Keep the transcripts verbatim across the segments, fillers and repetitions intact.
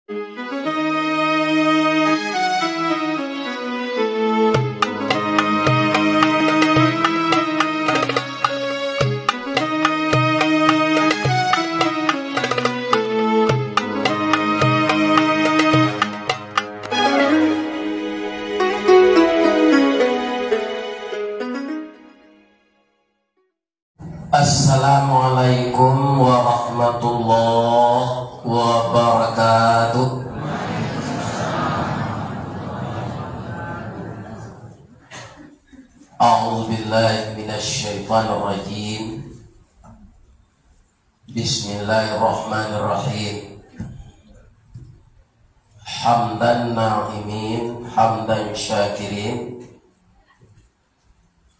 Assalamualaikum warahmatullahi wabarakatuh. A'udzubillahi minasyaitonirrajim. Bismillahirrahmanirrahim. Hamdan na'imin, hamdan syakirin,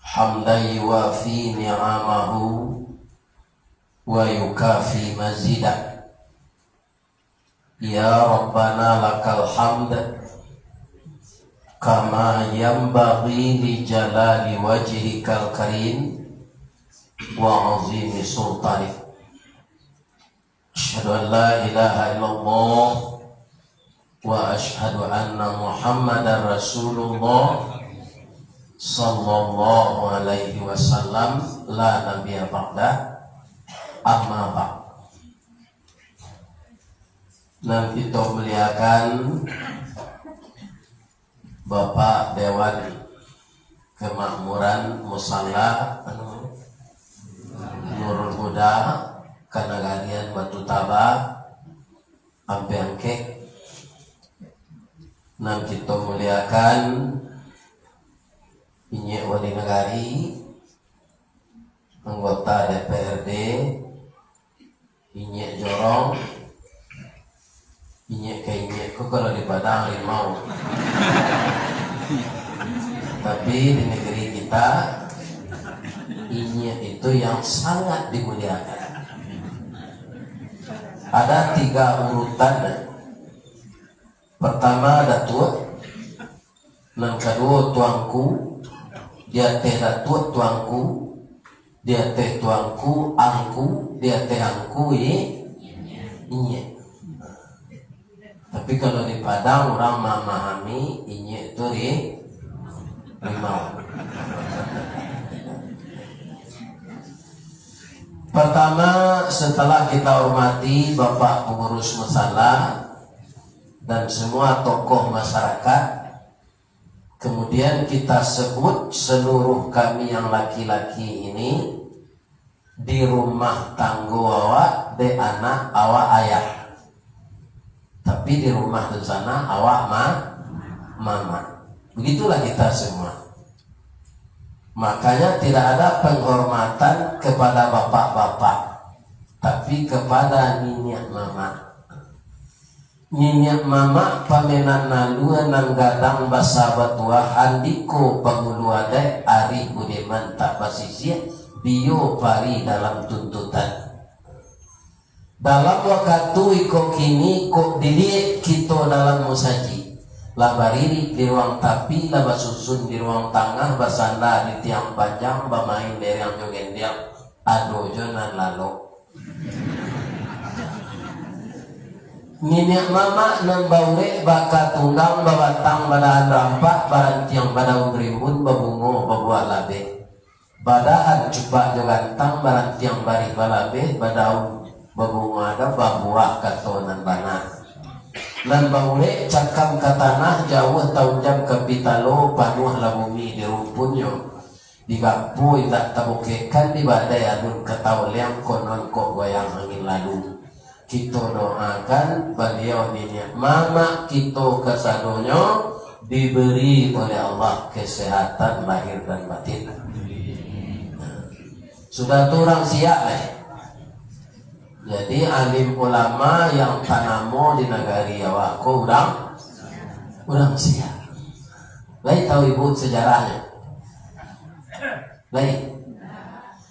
hamdan yuwafi ni'amahu wa yukafi mazidah. Ya Rabbana lakal hamd, kama yanbaghi li jalali wajhikal karim wa azimi sultanik. Asyhadu an la ilaha illallah wa asyhadu anna Muhammadar Rasulullah sallallahu alaihi wasallam, la nabiyya ba'dah, amma ba'd. Nan kito muliakan, Bapak Dewan Kemakmuran Musala, anu, Nurul Huda, Kanagarian Batu Taba, Ampek Angkek. Nan kito muliakan, Inyiak Wali Nagari, anggota D P R D, Inyiak Jorong, inyiak ka inyiak ko kalau di Padang rimau. Tapi di negeri kita, inyiak itu yang sangat dimuliakan. Ada tiga urutan. Pertama, Datuak. Nan kaduo, Tuangku. Di ateh Datuak, Tuangku. Di ateh Tuangku, Angku. Di ateh Angku, i-, Inyiak. Tapi kalau di Padang, urang mamahami inyiak tu ri-, rimau. Pertama, setelah kita hormati Bapak Pengurus Musala dan semua tokoh masyarakat, kemudian kita sebut seluruh kami yang laki-laki ini di rumah tanggo awak dek anak awak ayah, tapi di rumah tu sana awak ma-, mamak. Begitulah kita semua. Makanya tidak ada penghormatan kepada bapak-bapak, tapi kepada niniak mamak. Niniak mamak pamenan alua nan gadang basa batuah, andiko pangulu adaik, arih budiman tak basisiak, biyo pari dalam tuntutan. Dalam wakatu iko kini, kok diliek kito dalam musajik, lah baririk di ruang tapi, lah basusun di ruang tangah, basanda di tiang panjang, bamain dereng jo gendiang, ado jo nan lalok. Niniak mamak nan baurek baka tunggang, babatang badahan rampak, barantiang badaun rimbun, babungo babuah labeh. Badahan cupak jo gantang, barantiang barih balabeh, badaun babungo ado, babuah kato nan bana. Nan baurek cakam ka tanah, jauah taunjam ka pitalo, panuahlah bumi di rumpunnyo. Digapo indak tabukekan, di badai alun ka taoleang, konon kok goyang angin lalu. Kito doakan baliau niniak mamak kito kasadonyo diberi oleh Allah kesehatan lahir dan batin. Sudah tu urang siak lai. Jadi alim ulama yang tanamo di nagari awak ko urang, urang siak. Lai tahu ibu sejarahnyo? Lai?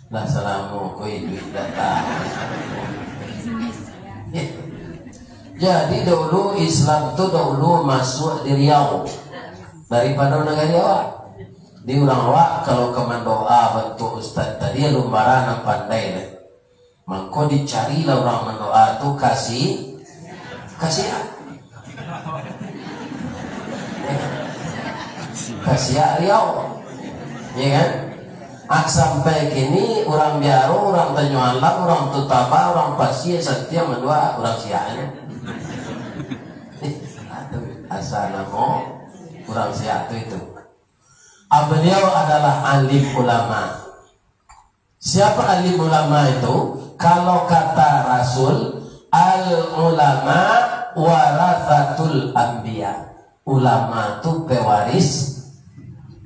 Lah salamo ko iduik datang. Jadi dahulu Islam tu dahulu masuk di Riau daripado nagari awak. Di urang awak kalau ka mandoa bantuak ustaz tadi, alun bara nan pandai lai. Mangko dicarilah urang mandoa tu kasi, kasiah. Ka Siak Riau. Ya kan? Ah, sampai kini urang Biaro, urang Tanjuang Alam, urang Tutaba, urang Pasia, Santiang mandua urang Siak nyo. Asa namo urang Siak tu itu. Ah, beliau adalah alim ulama. Siapa alim ulama itu? Kalau kata Rasul, "Al ulama warasatul anbiya." Ulama tu pewaris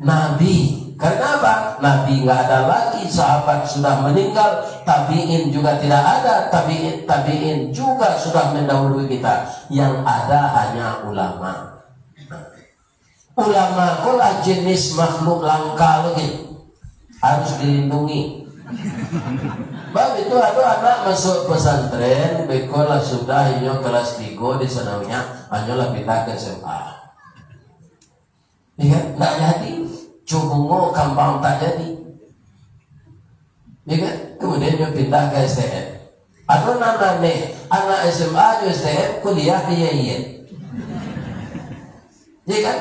nabi. Karena apa? Nabi nggak ada lagi, sahabat sudah meninggal, tabiin juga tidak ada, tabiin tabiin juga sudah mendahului kita. Yang ada hanya ulama. Ulama ko lah jenis makhluk langka lagi, harus dilindungi. Bak itu ado anak masuk pesantren, beko lah sudah inyo kelas tigo di sanawiyah, anyo lah pindah ke S M A. Ya kan? Ndak jadi. Cubungo kambang tak jadi. Ya kan? Kemudian dia pindah ke S T M. Ado nan aneh, anak S M A jo S T M kuliah di Y I N. Ya kan?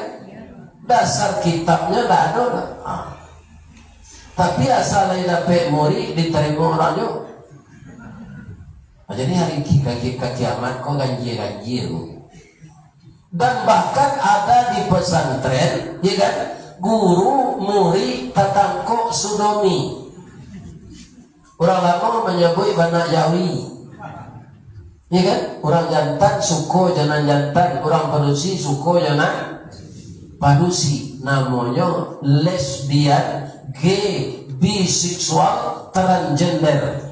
Dasar kitabnya ndak ado lah. Ah. Tapi asal lai dapek murid, diterima urang jo. Ah, jadi hari ki-, ka, ka kiamat ko ganjia-ganjia tu. Dan bahkan ada di pesantren, ya kan, guru murid tatangkok sudomi. Urang lamo manyabuik banak jawi. Ya kan? Urang jantan suko jo nan jantan, urang padusi suko jo nan padusi. Namonyo lesbian, gay, biseksual, transgender.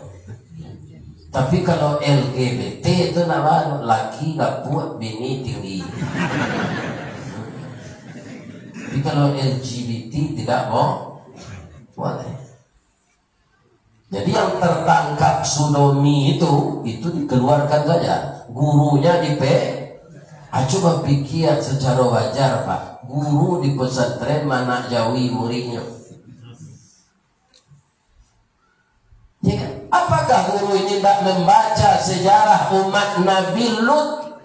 Tapi kalau L G B T itu ndak baru, laki gapuak, bini tinggi. Tapi kalau L G B T tidak bo-, boleh. Jadi yang tertangkap sudomi itu, itu dikeluarkan saja. Gurunya dipe-, ah, coba pikir secara wajar, Pak. Guru di pesantren manak jawi muridnya. Ya kan? Apakah guru ini tidak membaca sejarah umat Nabi Lut?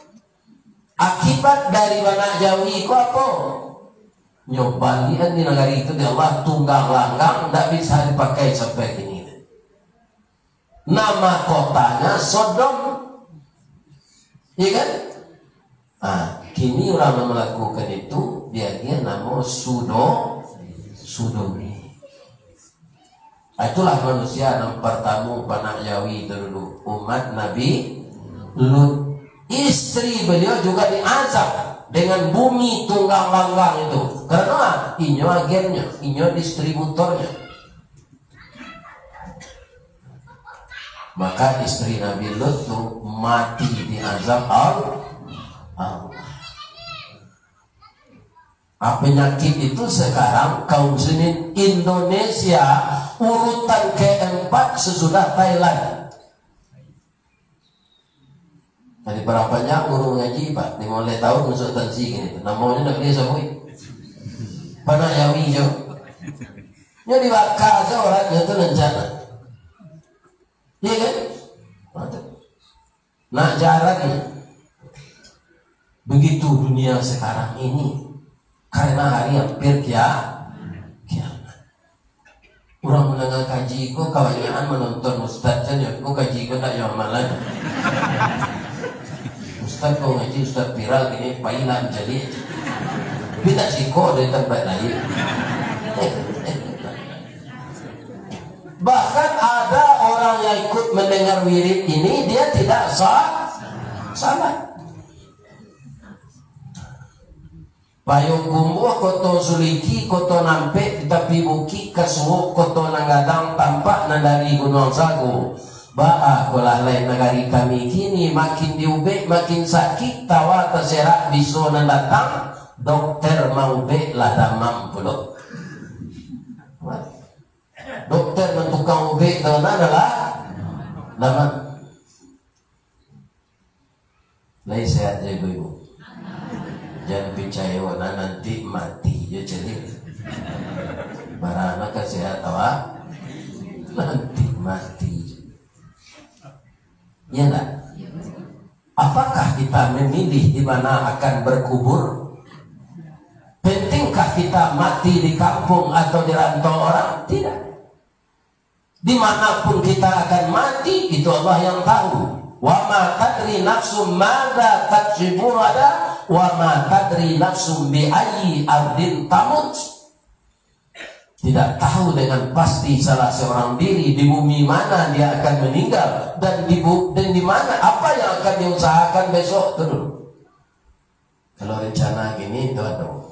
Akibat dari banak jawi ko apo? Nyo balian di nagari itu di Allah tunggang langgang, ndak bisa dipakai sampai kini. Nama kotanya Sodom. Ya kan? Ah, kini urang nan malakukan itu diagiah namo sudo-, sudomi. Ah, itulah manusia nan partamo banak jawi itu dulu, umat Nabi Lut. Istri beliau juga diazab dengan bumi tunggang langgang itu. Karena inyo agennyo, inyo distributornyo. Maka istri Nabi Lut tu mati diazab Al-, Allah. Ah, penyakit itu sekarang kaum muslimin Indonesia urutan keempat sesudah Thailand. Jadi, barang banyak guru ngaji, Pak, limo baleh tahun masuk tansi kini tu. Namonyo ndak boleh sabuik. Banak jawi jo. Nyo dibaka se uratnyo tu nan cak. Iya kan? Mantap. Nak jarang. Begitu dunia sekarang ini. Karena hari hampir kia-, kiamat. Urang mandanga kaji ko kabanyakan manonton ustaz sajo, ko kaji ko ndak yo amalan. Ustaz ko ngaji, ustaz viral kini, pailah mancaliak. Tapi ndak siko dari tampek lain. Bahkan ada orang yang ikut mendengar wirid ini, dia tidak sa-, salat. Payokumbuah, Koto Suliki, Koto Nampek, di tapi bukik, Kasuok, Koto Nan Gadang, tampak nan dari Gunuang Sago. Baa ko lah lai nagari kami kini, makin diubek, makin sakik, tawa taserak, biso nan datang, dokter maubek lah damam pulo. Dokter nan tukang ubek tu nan adalah damam. Lai sehat jo ibu-ibu? Jan picayo, nah, nanti mati jo caliak. Bara nan ka sehat awak? Nanti mati. Iya ndak? Apakah kita memilih di mana akan berkubur? Penting Kah kita mati di kampung atau di rantau orang? Tidak. Di mana pun kita akan mati, itu Allah yang tahu. Wa ma tadri nafsum madza taksibu ghada, wa ma tadri nafsum bi ayyi ardin tamut. Tidak tahu dengan pasti salah seorang diri di bumi mana dia akan meninggal, dan di bu-, dan di mana, apa yang akan dia usahakan besok tu dulu. Kalau rencana gini tu, aduh.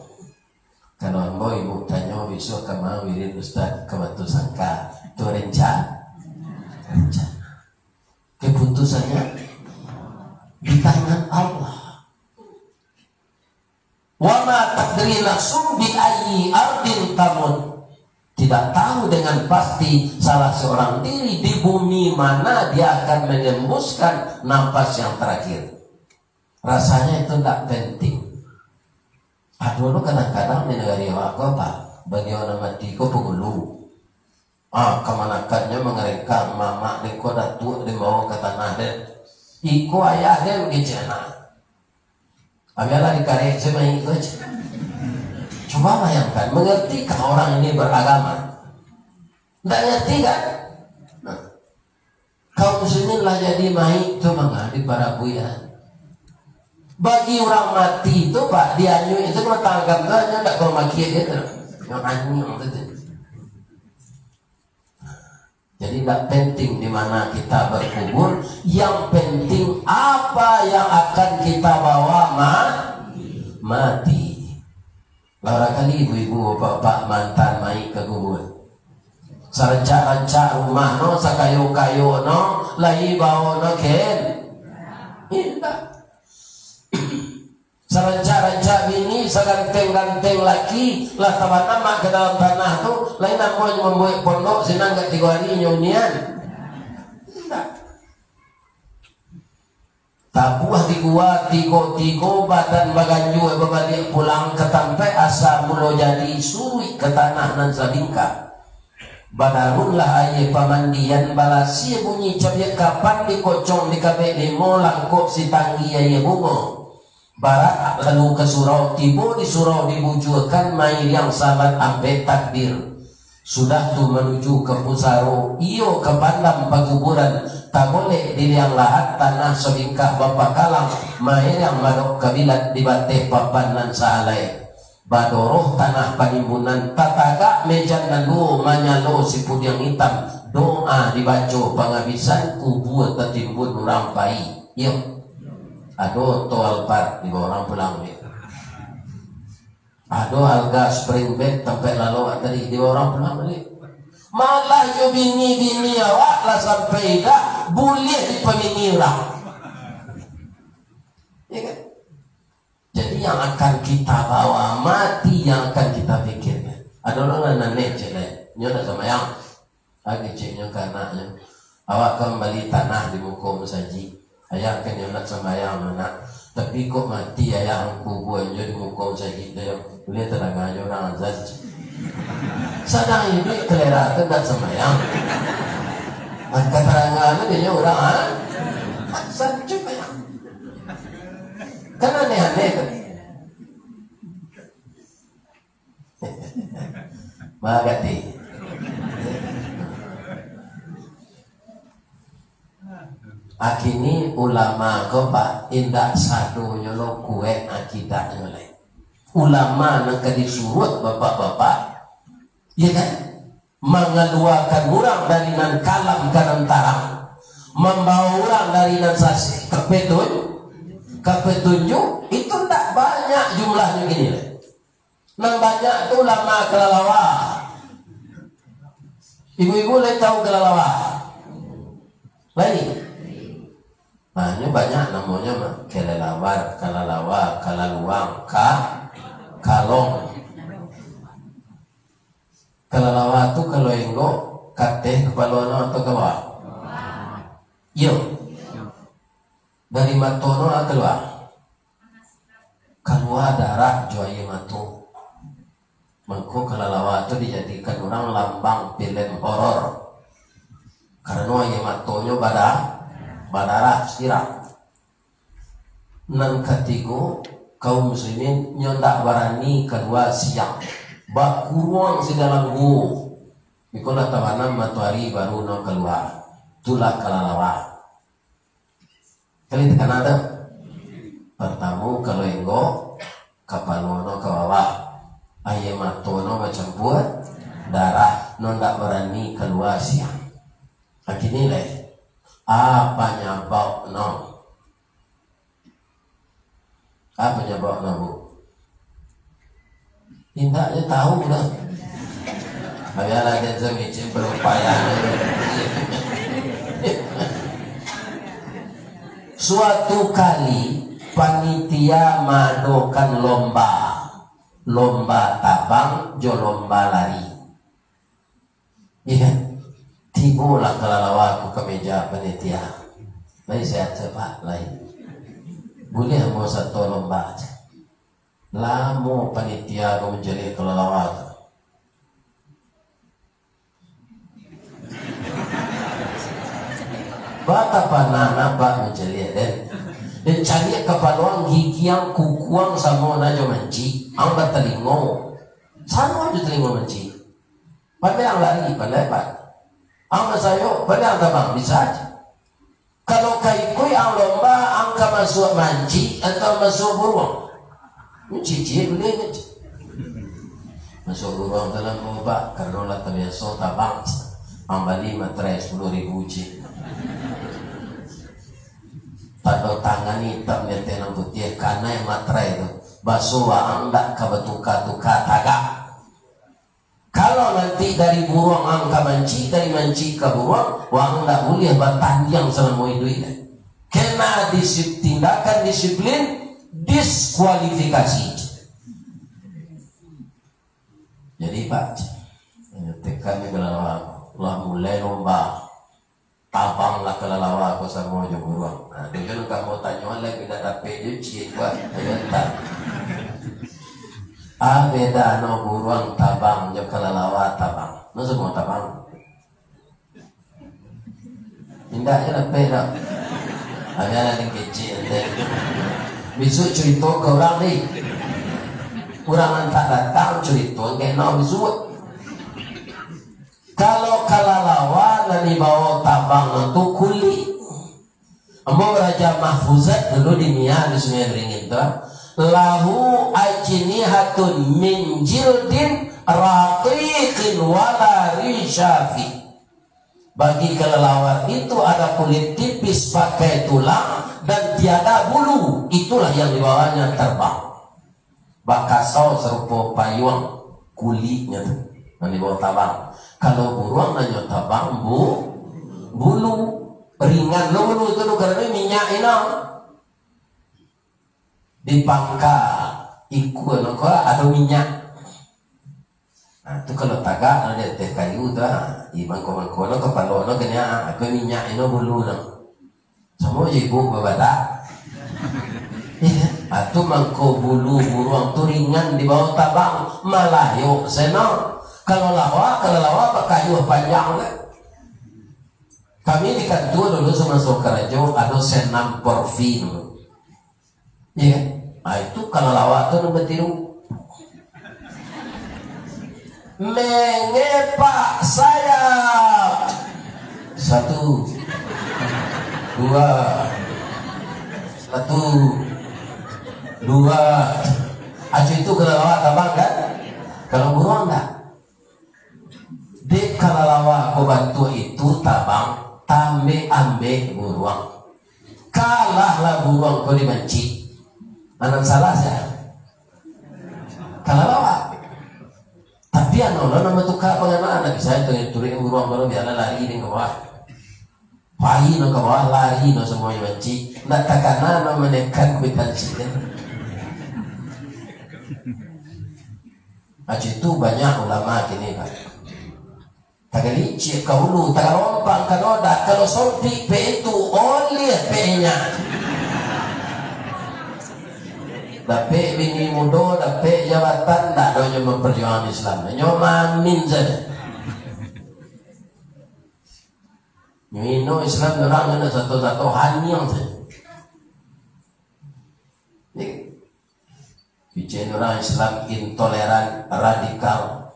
Kalau ambo ibu tanyo besok ka ma wirid ustaz ka Batusangka, tu renca-, rencana. Keputusannya di tangan Allah. Wa ma tadri nafsum bi ayyi ardin tamut. Tidak tahu dengan pasti salah seorang diri di bumi mana dia akan mengembuskan napas yang terakhir. Rasanya itu ndak penting. Aduh, lu kadang-kadang di nagari awak ko, Pak, bagi urang mati ko pangulu. Ah, kamanakannyo mangarengkang, mamak den ko datuak den bawa ka tanah den. Iko ayah den, kecek anak. Ambiaklah dikarek se mayik tu, cek. Coba bayangkan, mengertikah orang ini beragama? Ndak ngerti kan? Nah, kaum muslimin lah jadi mayik tu manga di parabuian. Bagi urang mati tu, Pak, dianyuik tu, kalau tangkap tu, anyo ndak kalau makiak dia tu. Yang anyuik tu, tu. Jadi, tidak penting di mana kita berkubur, yang penting apa yang akan kita bawa ma-, mati. Lah barangkali ibu-ibu, bapak-bapak mantan mayik ka kubur. Sarancak-rancak rumah no, sakayo-kayo no, lai bao no ken? Indak. Sarancak-rancak bini, saganteng-ganteng laki, lah tabanamak ka dalam tanah tu, lain amuahnyo mambuek pondok, sinan agak tigo ari nyo unian. Indak. Tabuah di gua tigo-tigo, badan baganjua babaliak pulang ka tampek asa mulo jadi, suruik ka tanah nan sabingkah. Badarunlah aia pamandian, balasia bunyi cabiak kapan, dikocong dikabek limo, langkok sitanggi aia bungo. Barak lalu ka surau, tibo di surau dibujuakan, mairiang salat ampek takbir. Sudah tu manuju ka pusaro, iyo ka pandam paguburan, tagolek di liang lahat, tanah sabingkah bapakalang, mairiang madok kabilat di bateh papan nan saalai. Badoroh tanah panimbunan, tatagak mejan nan duo, manyalo sipudiang itam, doa dibaco pangabisan, kubua tatimbun urang pai. Iyo. Ado oto Alphard dibao urang pulang baliak. Ado Alga Spring Bed tampek lalok tadi dibao urang pulang baliak. Malah jo bini-bini awak lah sampai idak buliah dipamini urang. Ya kan? Jadi, yang akan kita bawa mati, yang akan kita pikirkan. Ado urang nan aneh, cek lai. Nyo ndak sambayang. Lagi ceknyo ka anaknyo, "Awak ka mambali tanah di muko masajik. Ayah kan nyo ndak sambayang, nak. Tapi kok mati ayah angku buanjo di muko masajik tu, yo? Buliah tadanga jo urang azan." Sadang iduik kalera tu ndak sambayang. Angka tadanga tu dinyo urang, ha? Azan, cubo bayangkan. Kan aneh-aneh tu. Mangarati. Akini ulama ko, Pak, indak sadonyo lo kuek akidaknyo lai. Ulama nan ka disuruah bapak-bapak, ya kan? Mangaluakan urang dari nan kalam ka nan tarang, mambawa urang dari nan sasek ka petun-, ka petunjuk, itu ndak banyak jumlahnyo kini lai. Nan banyak tu ulama kalalawa. Ibu-ibu lai tahu kalalawa? Lai? Nah, nyo banyak namonyo mah. Kelelawar, kalalawa, kalaluang, ka-, kalong. Kalalawa tu kalau enggok, kateh kapalo no atau ka bawah? Iyo. Dari mato no kalua. Kalua darah jo aia mato. Mangko kalalawa tu dijadikan urang lambang filem horor. Karano aia matonyo bada-, badarah sirah. Nan katigo, Kaum muslimin nyo ndak barani kalua siang, bakuruang di dalam guo. Iko lah tabanam matoari baru no kalua, tu lah kalalawa. Kalian takana tu? Partamo, kalau enggok, kapalo no ka bawah, aia mato no bacampua darah, no ndak barani kalua siang. Kini lai, a panyabab no? A panyabab no, Bu? Indak je tahu dah. Biarlah dia micin perumpamaan. Suatu kali, panitia maadokan lomba, lomba tabang jo lomba lari. Iya kan? Tibolah kalalawa ko ka meja panitia. Lai sehat, Pak, lai. Buliah ambo sato lomba, cek. Lamo panitia ko mancaliak kalalawa tu. Batapana nampak mancaliak, den. Den caliak kapalo ang, gigi ang, kuku ang samo na jo mancik. Ang batalingo. Samo jo talingo mancik. Pandai ang lari, pandai, Pak. Ang basayok, pandai ang tabang, bisa aja. Kalau ka ikuik ang lomba, ang ka masuak mancik atau masuak buruang? Mancik, cik, buliah nyo, cik. Masuak buruang tu lah, Pak, karano lah tabiaso tabang. Ang bali materai sapuluah ribu, cik. Tando tangan itam di ateh nan putiah, kanai materai tu. Baso waang ndak ka batuka-tuka tagak. Kalau nanti dari buruang ang ka mancik, dari mancik ka buruang, waang ndak buliah batandiang salamo iduik lai. Kena disip-, tindakan disiplin, diskualifikasi. Jadi, Pak, tekan ni kalalawa, lah mulai lomba. Tabang lah kalalawa ko samo jo buruang. Nah, tu kan kamu tanyo lai, indak dapek jo ciek buah. Ayo, entah. A beda no buruang tabang jo kalalawa tabang? No samo tabang. Indak je dapek dah. Ada lah yang kecil ente. Bisuak curito ka urang ni. Urang antak datang curito, kena bisuak. Kalau kalalawa nan dibawo tabang tu kulik. Ambo baraja mahfuzat dulu di Mia, di Sungai Beringin tu. Lahu ajnihatun min jildin raqiqin wala risyafi. Bagi kalalawa itu ada kulit tipis, pakai tulang, dan tiada bulu. Itulah yang dibawanya terbang. Bakasau sarupo payuang kuliknyo tu, nan dibawo tabang. Kalau buruang nan nyo tabang bu-, bulu, ringan lo bulu tu, tu karano minyak ino. Di pangka ikua no ko ado minyak. Nah, tu kalau tagak no di ateh kayu tu, ah, di mangko-mangko no, kapalo no kaniak, ah, ko minyak ino bulu no. Samo jo ibu babadak. Iya. Atu mangko bulu buruang tu ringan dibawo tabang, malayok seno. Kalau lawa, kalau lawa bakayuah panjang lah. Kami di kantua dulu samaso karajo ado senam porfi dulu. Iya. Ah, itu kalau lawa tu nombor tiru. Mengepak sayap. Satu. Dua. Satu. Dua. Acu itu kalau lawa tabang kan? Kalau buruang enggak? Dek kalalawa ko bantuak itu tabang, tambek-ambek buruang. Kalahlah buruang ko dimancik. Nan salah sia? Kalalawa. Tapi ano lo namo tukar panganaan, bisa itu turuik buruang ko, biarlah lari dek ka bawah. Pai no ka bawah, lari no samuanyo mancik. Ndak takana no manekan kuitansi. Acu itu banyak ulama kini, Pak. Tagalicik ka hulu, tagalompang ka dodak, kalau sompik pek itu, oliah pek inyo. Dapek bini mudo, dapek jabatan, ndak ado nyo mamparjuangan Islam. Nyo mamin sajo. Nyo ino Islam urang nyo sato-sato haniang sajo. Ni, Kecek urang Islam intoleran, radikal.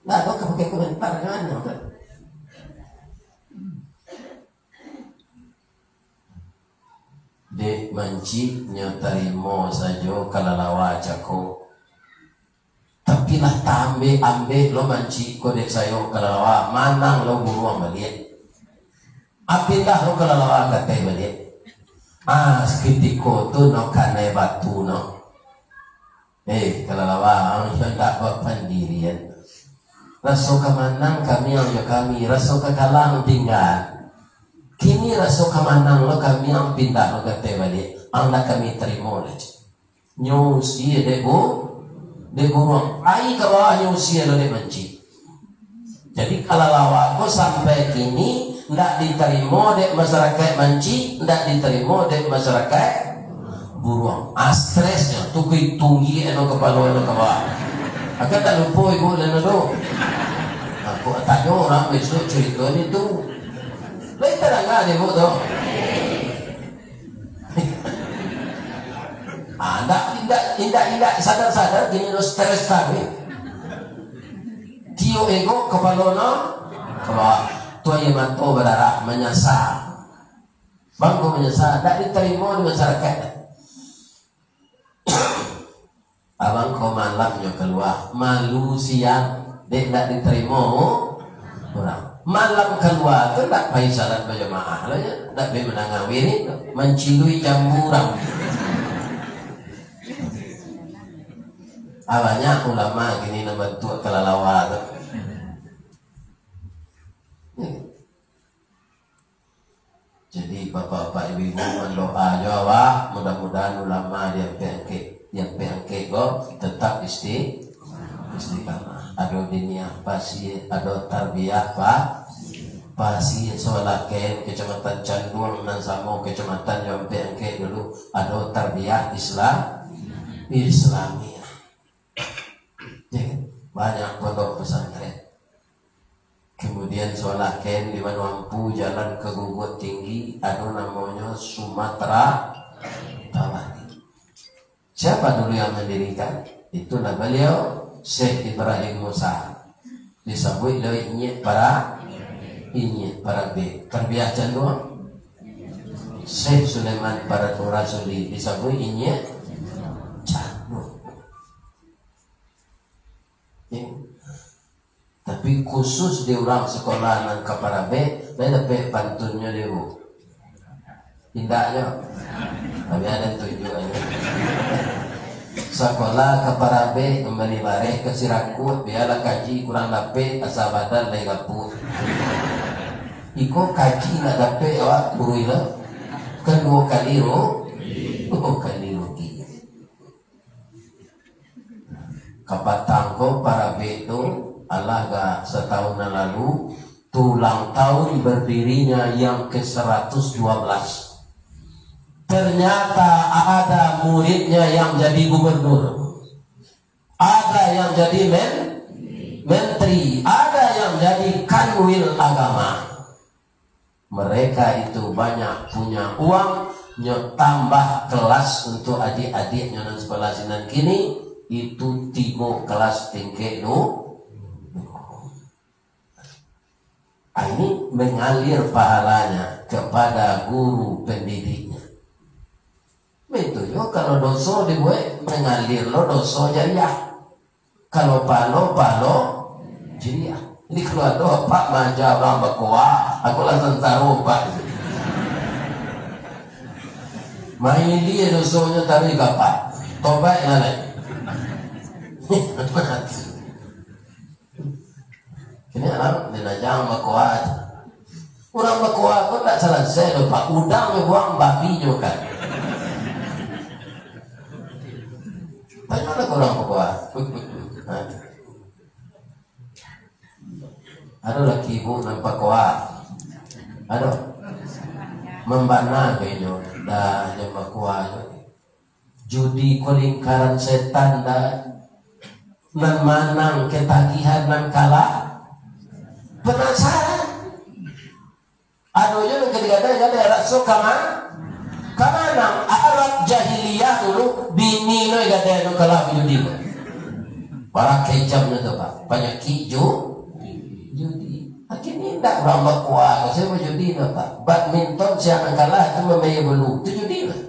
Ndak ado ka pakai komentar, jangan, jangan. Dek mancik nyo tarimo sajo kalalawa cako. Tapi lah taambek-ambek lo mancik ko dek sayo kalalawa, manang lo buruang baliak. Ah, pindah lo kalalawa ka ateh baliak. Ah, sakutiko tu no kanai batu no. Eh, kalalawa, ang indak bapandirian. Raso ka manang kami ang jo kami, raso ka kalah ang tingga. Kini raso ka manang lo kami ang pindah lo ka ateh baliak. Ang ndak kami tarimo lai. Nyo usie dek bu-, dek buruang. Pai ka bawah nyo usie lo dek mancik. Jadi, kalalawa ko sampai kini ndak ditarimo dek masyarakaik mancik, ndak ditarimo dek masyarakaik buruang. Ah, stresnyo, tunggi-tunggi eno kapalo eno ka bawah. Akan tak lupo ibu dan ado. Aku tanyo urang besok carito ni tu. Lai tadanga dek ibu tu. Ah, ndak, indak, indak, indak sadar-sadar kini lo stres tadi. Tiok ego, kapalo no, kapalo. Tu aia mato badarah, manyasa. Bangko manyasa, ndak ditarimo di masyarakaik. Abang ko malamnyo kalua, malu siang, dek ndak ditarimo urang. Malam kalua tu ndak pai salat bajamaah lah, yo. Ndak pai mandanga wirid, mancilui jambu urang. Ah, banyak ulama kini nan bantuak kalalawa tu. Jadi, bapak-bapak, ibu-ibu, mandoa jo awak, mudah-mudahan ulama diangkek-angkek, diangkek-angkek ko tetap isti-, istiqamah. Ado Diniyah Pasir, ado Tarbiyah Pa-, Pasir, Soalaken, Kecamatan Canduang, nan samo kecamatan jo angkek-angkek dulu, ado Tarbiyah Islam-, Islamiyah. Ya kan? Banyak pondok pesantren. Kemudian Soalaken di Wanuampu, jalan ka Guguak Tinggi, ado namonyo Sumatera Tawanik. Siapa dulu yang mendirikan? Itulah beliau, Syekh Ibrahim Musa. Disabuik lo inyiak para, inyiak para be. Tarbiyah Canduang. Syekh Sulaiman Paratua Rasuli. Disabuik inyiak Canduang. Ya. Tapi khusus di urang sekolah nan ka Parabek, lai dapek pantunnyo di bu? Indaknyo. Tapi ado tunjuak aja. Sekolah ka Parabek, kembali bareh ka Sirakut, bialah kaji kurang dapek, asa badan lai gapuak. Iko kaji nak dapek awak kuruih lah. Kan duo kali ru-, duo kali rugi. Kapatang ko Parabek tu, alah ga satahun nan lalu, tu ulang tahun berdirinya yang ke seratus dua belas. Ternyata ada muridnya yang jadi gubernur, ada yang jadi men-, menteri, ada yang jadi kanwil agama. Mereka itu banyak punya uang, nyo tambah kelas untuk adik-adiknyo nan sekolah sinan kini, itu tigo kelas tingkek du-, ah, ini mengalir pahalanya kepada guru pendidiknya. Itu jo, kalau doso dibuek, mengalir lo doso jariah. Kalau palo, palo jariah. Jadi kalau ado apak maaja urang bakoa, aku lah santaro apak. Main dia dosonyo taruih ka apak. Tobaik lah lai. Kini anak dia najang bakoa. Urang bakoa ko ndak salasai doh, Pak. Udang nyo buang, babi nyo makan. Tanyolah ka urang bakoa. Ado laki ibu nan bakoa? Ado? Mambana ka inyo? Dah, jan bakoa juo. Judi ko lingkaran setan, dah. Nan manang ketagihan, nan kalah penasaran. Ado juo nan kadang-kadang raso kama-, Karano Arab jahiliah dulu, bini no gadai tu kalah bajudi. Bara kecamnyo tu, Pak. Panyakik ju-, judi. Kini indak urang bakuah, sia bajudi tu, Pak. Badminton sia nan kalah tu mambayia bulu. Tu judi lah.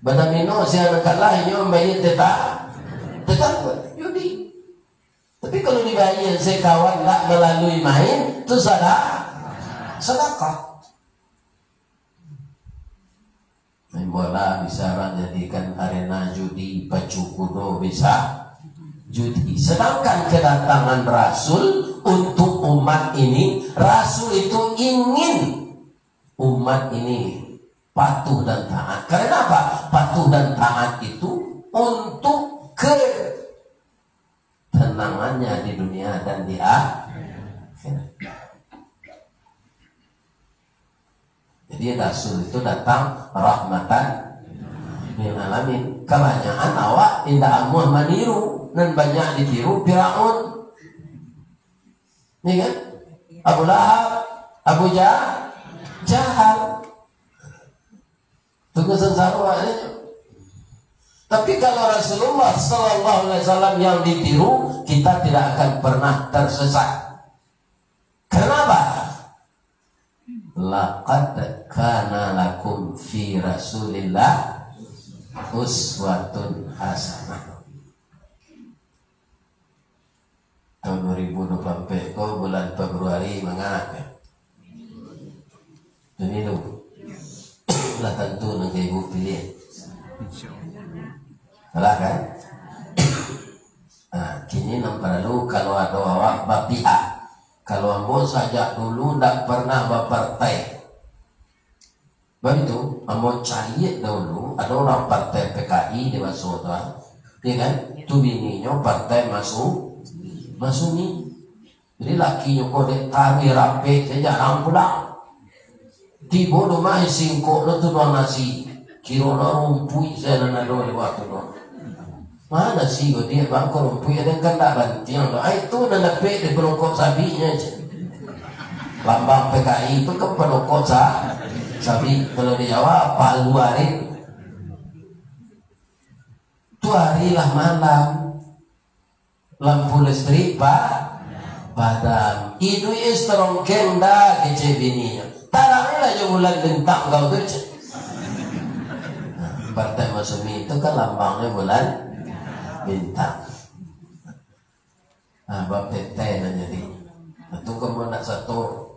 Badamino sia nan kalah, inyo mambayia teta-, tetanggo. Judi. Tapi kalau dibayia sakawan ndak malalui main, tu sada-, sadakah. Main bola bisa urang jadikan arena judi, pacu kudo bisa judi. Sedangkan kedatangan Rasul untuk umat ini, Rasul itu ingin umat ini patuh dan taat. Karena apa? Patuh dan taat itu untuk ketenangannya di dunia dan di akhirat. Jadi Rasul itu datang rahmatan lil alamin. Kabanyakan awak indak amuah maniru, nan banyak ditiru Firaun. Iya kan? Abu Lahab, Abu Ja-, Jahal. Tunggu sengsara awak ni. Tapi kalau Rasulullah sallallahu alaihi wasallam yang ditiru, kita tidak akan pernah tersesat. Kenapa? Laqad kana lakum fi Rasulillah uswatun hasanah. Tahun dua ribu dua puluh empat ko, bulan Februari, manga? Pemilu. Lah tantu nan ka ibu pilih. Salah kan? Nah, kini nan paralu, kalau ado awak bapihak. Kalau ambo sajak dulu ndak pernah bapartai. Baitu, ambo caliak dahulu, ado urang partai P K I di baso tu, ah. Iya kan? Tu bininyo partai Masu-, Masumi. Jadi, lakinyo ko dek taruih rapek, sajo jarang pulang. Tibo di rumah, singkok lo tuduang nasi. Kiro lo rumpuik sajo nan ado di bawah tu doh. Mana si Godiak bangko rumpuik, ada kan tak bantiang tu. Ai, tu nan dapek di pelokok sabiknyo, cek. Lambang P K I tu kan pelokok sa-, sabik. Kalau di Jawa, palu arit. Tu hari lah malam. Lampu listrik pa-, padam. Iduik strongkeng dah, kecek bininyo. Tarang lah jo bulan bintang kau tu, cek. Nah, Partai Masumi tu kan lambangnyo bulan bintang. Nah, bapetai nan jadi. Nah, tu kamu nak sato.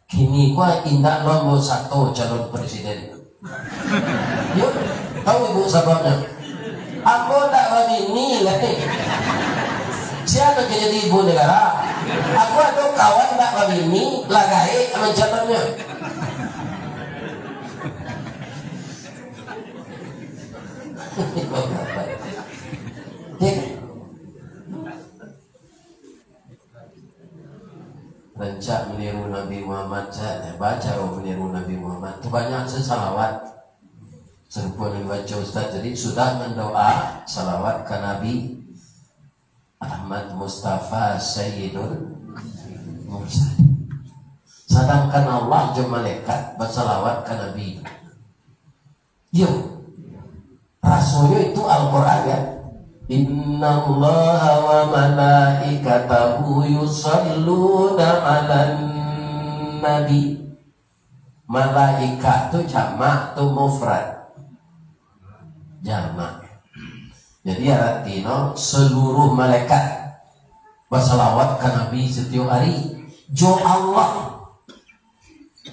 Kini ko indak lo ambo sato calon presiden. Yo, tahu ibu sababnyo? Ambo ndak babini lai. Sia nan ka jadi ibu negara? Aku ado kawan ndak babini, lah gaek mancalonnyo. Yo. Rancak maniru Nabi Muhammad, sa-, bacaro maniru Nabi Muhammad. Tu banyak se salawat. Sarupo nan dibaco Ustaz tadi, sudah mandoa, salawat ka Nabi Ahmad Mustafa Sayyidul Mursalin. Sadangkan Allah jo malaikat basalawat ka Nabi. Iyo. Rasonyo itu Al-Quran, kan? "Innallaha wa malaikatahu yusalluna 'alan nabi." Malaikat tu jamak, tu mufrad. Jamak. Jadi, aratinyo seluruh malaikat basalawat ka Nabi satiok ari. Jo Allah.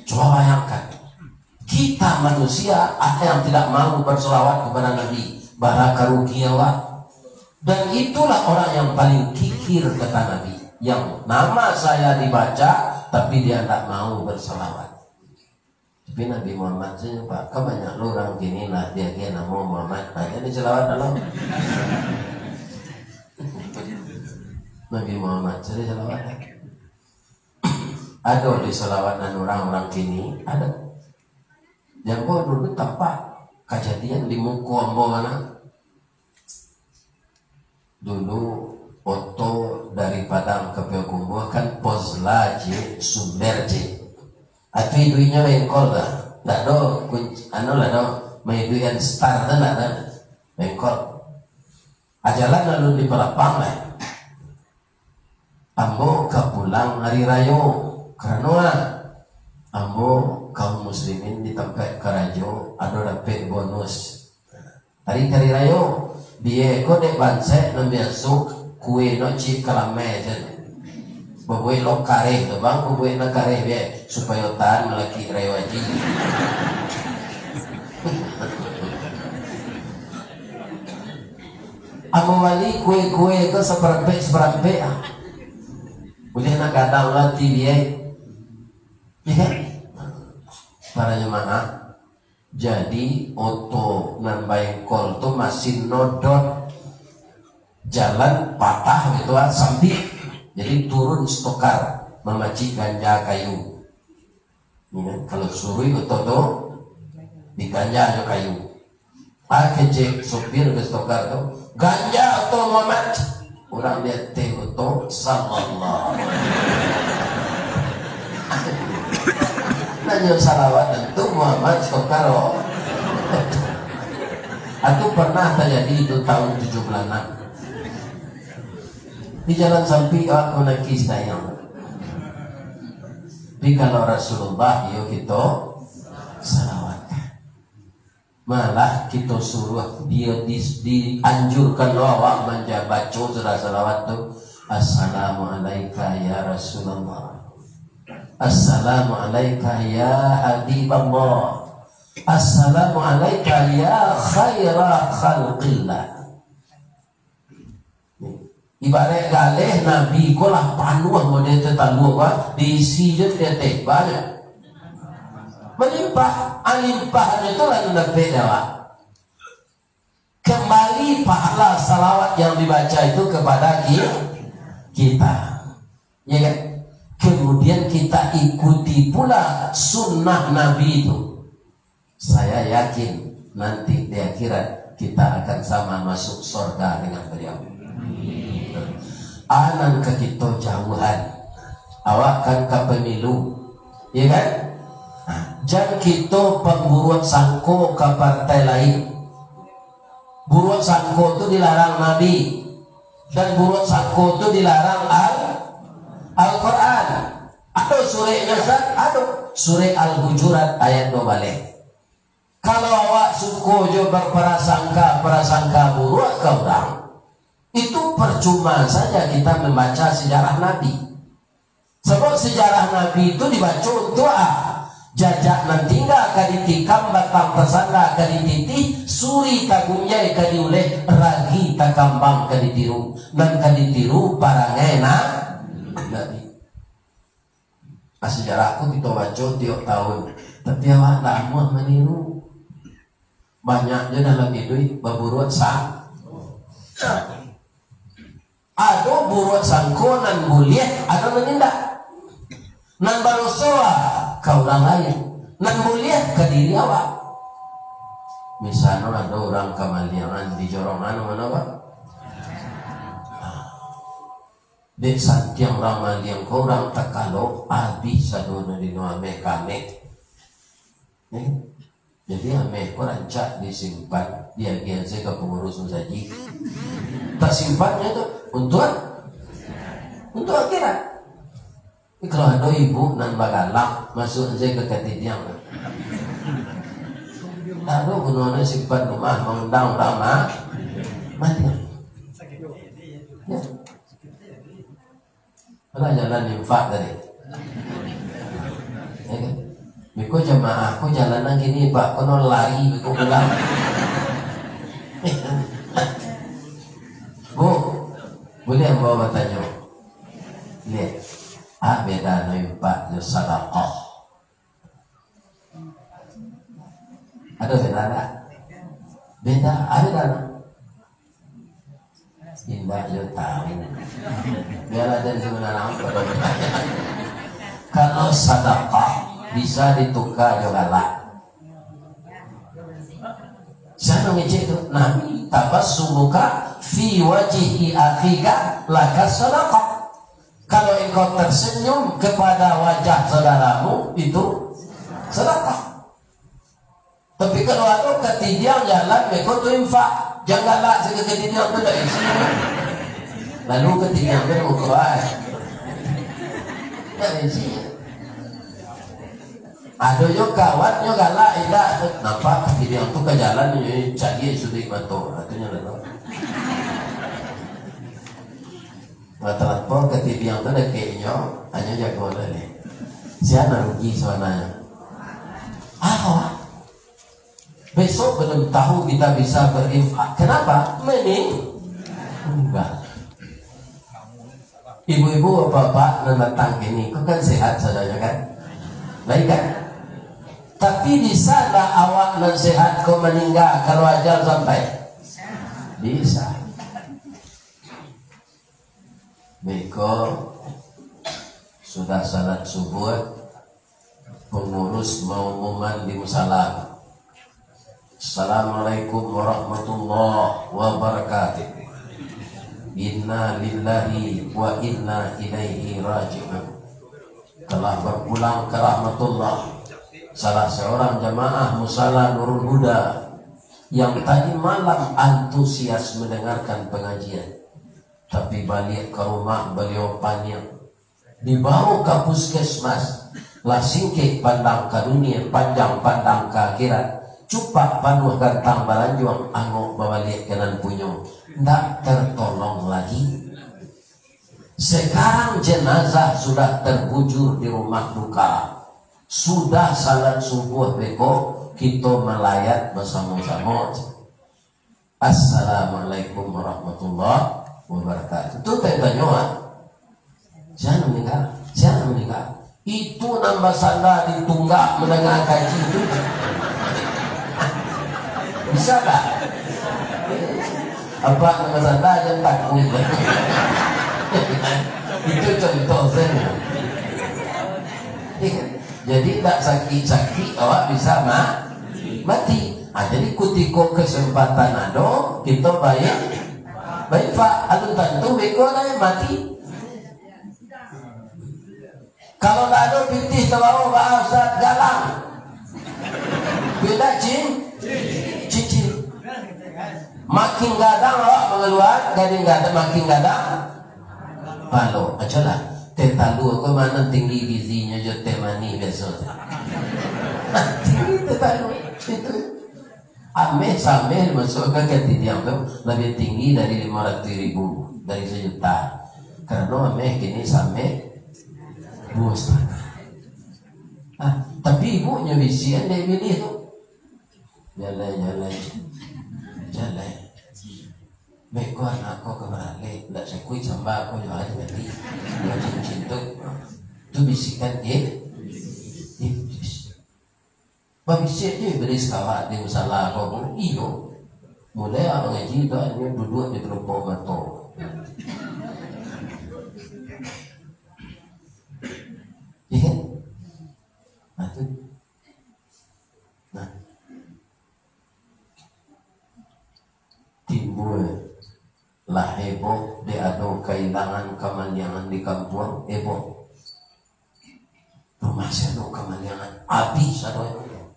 Coba bayangkan, kita manusia ada yang tidak mau berselawat kepada Nabi, bara karugian awak. Dan itulah orang yang paling kikir, kata Nabi, yang nama saya dibaca, tapi dia tidak mau berselawat. Tapi Nabi Muhammad sajo, Pak, kan banyak lo urang kini lah, dia, dia namo Muhammad, banyak di salawat dalam. Nabi Muhammad sajo salawat. Ado di salawat nan urang-urang kini, ado. Yang ambo dulu tampak kajadian di muko ambo, mana? Dulu oto dari Padang ka Payakumbuah kan pos lah, cik, sumber, cik. Atau iduiknya bengkol dah. Ndak ado kunci, anu lah ado, maiduikan star tu ndak ado. Bengkok. Ajalan lalu di palapang lah. Ambo ka pulang hari rayo, karano ah, ambo kaum muslimin di tampek karajo ado dapek bonus. Hari, hari rayo, bia ko dek bansaik nan biaso, kue no cik kalamai se. Babuek lo kareh tu bang, babuek nan kareh bia, supayo tahan malakik rayo haji. Ambo bali kue-kue ko saparampek-saparampek ah. Buliah nak gadang ati bia. Iya kan? Para jamaah, jadi oto nan baengkol tu masin nodot. Jalan patah gitu ah, sambik. Jadi turun stokar, mamacik ganja kayu. Ini kan, kalau suruik oto tu, diganja jo kayu. Ah, kecek sopir ka stokar tu, "Ganja oto Muhammad." Urang di ateh oto, "Sallallahu." Nanyo salawat tu Muhammad stokar, oh. Itu pernah terjadi itu tahun tujuh puluh enam. Di jalan sampi awak manangkis sayang. Tapi kalau Rasulullah, iyo kito salawatkan. Malah kito suruah dia di, dianjurkan lo awak manja-, baco surah salawat tu, "Assalamualaika ya Rasulullah. Assalamualaika ya Habiballah. Assalamualaika ya khaira khalqillah." Ibarat galeh Nabi ko lah panuah model tatalua ko, diisi jo di ateh, banyak. Malimpah, alimpah tu lah nan dapek dek awak. Kembali pahala salawat yang dibaca itu kepada ki-, kita. Ya kan? Kemudian kita ikuti pula sunnah Nabi itu. Saya yakin nanti di akhirat kita akan sama masuk sorga dengan beliau. Anan ka kito jauhan. Awak kan ka pemilu, ya kan? Nah, jan kito pamburuak sangko ka partai lain. Buruak sangko tu dilarang Nabi, dan buruak sangko tu dilarang Al-, Al-Quran. Ado sureknyo, Ustaz? Ado. Surek Al-Hujurat ayat dua baleh. Kalau awak suko jo baprasangka-prasangka buruak ka urang, itu percuma saja kita membaca sejarah Nabi. Sabab sejarah Nabi itu dibaco untuak a, jajak nan tingga ka ditikam, batang tasanda ka dititih, suri tagunjai ka diuleh, ragi takambang ka ditiru, nan ka ditiru parangai na-, Nabi. Ah, sejarah ko kito baco tiok tahun, tapi awak ndak amuah maniru. Banyak jo dalam iduik baburuak sa-, ado buruak sangko nan buliah, ado nan indak. Nan badoso ka urang lain, nan buliah ka diri awak. Misalnyo ado urang kamaliangan di jorongan, mano, Pak? Dek santiang urang maliang ko, urang takalo, abih sadonyo dino ameh ka ameh. Eh, jadi ameh ko rancak disimpan, diagiahan sajo ka pangurus musajik. Tasimpannyo tu untuak, untuak akhirat. Tapi kalau ado ibu nan bagalak, masuak sajo ka katidiang. Ndak ado gunonyo simpan rumah, maundang urang ma-, maliang. Ya. Alah jalan infak tadi. Ya kan? Beko jamaah ko jalan nan kini, Pak, kono lari beko pulang. Bu, buliah ambo batanyo? Liek, ah, beda no infak jo sadakah. Ado beda ndak? Beda, ado beda ndak? Indak jo tahu. Biarlah den sebenarnya pada bertanya. Kalau sadakah bisa ditukar jo galak. Siapa ngecek tu? Nabi, "Tabassumuka fi wajhi akhika laka sadaqah." Kalau engkau tersenyum kepada wajah saudaramu, itu sedekah. Tapi kalau ado katidiang jalan, beko tu infak. Jan galak sajo katidiang tu, dak isi. Lalu katidiang tu muko ai. Dak isi. Ado jo kawan nyo galak, indak. Nampak katidiang tu ka jalan, nyo cari suduik mato. Katonyo lalu. Mata lapau katidiang tu dakek inyo, hanyo jago lah deh. Sia nan rugi sabananyo? Awak. Besok belum tahu kita bisa berinfak. Kenapa? Meninggal. Ibu-ibu, bapak-bapak nan datang kini, ko kan sehat sadonyo kan? Baik kan? Tapi bisa ndak awak nan sehat ko maninggal kalau ajal sampai? Bisa. Beko sudah salat subuh, pengurus maumuman di musala. Assalamualaikum warahmatullahi wabarakatuh. Inna lillahi wa inna ilaihi raji'un. Telah berpulang ke rahmatullah salah seorang jamaah musala Nurul Huda yang tadi malam antusias mendengarkan pengajian. Tapi baliak ka rumah, baliau paniang. Dibawa ka puskesmas, lah singkek pandang ka dunia, panjang pandang ka akhirat. Cupak panuah gantang balanjuang, angok babaliak ka nan punyo. Ndak tertolong lagi. Sekarang jenazah sudah terbujur di rumah duka. Sudah salat subuh beko, kito malayat basamo-samo. Assalamualaikum warahmatullahi wabarakatuh. Tu tanyo, ah. Sia nan maninggal? Sia nan maninggal? Itu nan basanda di tunggak mandanga kaji tu. Bisa tak? Apa nan basanda jan takuik. Itu contoh sajo. Iya kan? Jadi, tak sakik-sakik awak bisa ma-, mati. Ah, jadi, kutiko kesempatan ado, kito baik, baik, Pak. Alun tantu beko lah yang mati. Kalau tak ado pitih tabawa, ba Ustaz, galang. Pindah cin-, cincin. Makin gadang awak mangaluan, gading gadang, makin gadang. Palo, ajolah. Teh talua ko mano tinggi gizinyo jo teh manih biaso? Tinggi teh talua. Itu. Ameh sameh masuak ka katidiang tu labiah tinggi dari limo ratuih ribu, dari sajuta. Karano ameh kini sameh duo satangah. Ah, tapi ibunyo bisian dek bini tu. Jalai, jalai, jalai. Beko anak ko ka baralek, ndak sakuik samba ko jo aja tadi. Dua cincin tu, tu bisikan, eh? Iblis. Babisiak je Iblis kawak di musala ko pun. Iyo. Mulai awak mangaji tu, akhirnyo duduak di kelompok mato. Iya kan? Nah, tu. Nah. Timbul lah heboh, dek ado kailangan kamaliangan di kampuang, heboh. Rumah sia ado kamaliangan, abih sadonyo.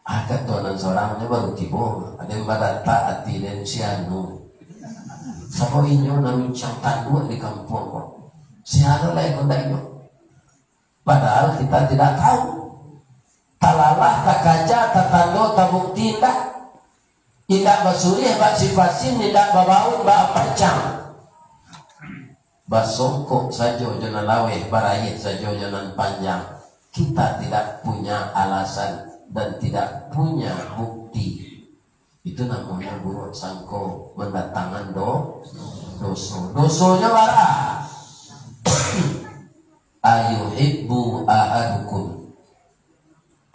Ah, kato nan sorang nyo baru tibo, ado nan badatak ati den si anu. Sabab inyo nan runcang tanduak di kampuang ko. Sia lo lai ko ndak inyo. Padahal kita tidak tahu. Talalah, takaja, tatando, tabukti indak. Indak basuriah bak sipasin, indak babaun bak ampacang. Basongkok sajo jo nan laweh, barayeh sajo jo nan panjang. Kita tidak punya alasan dan tidak punya bukti. Itu namonyo buruak sangko mandatangan do-, doso. Dosonyo bara? Ayuhibbu ahadukum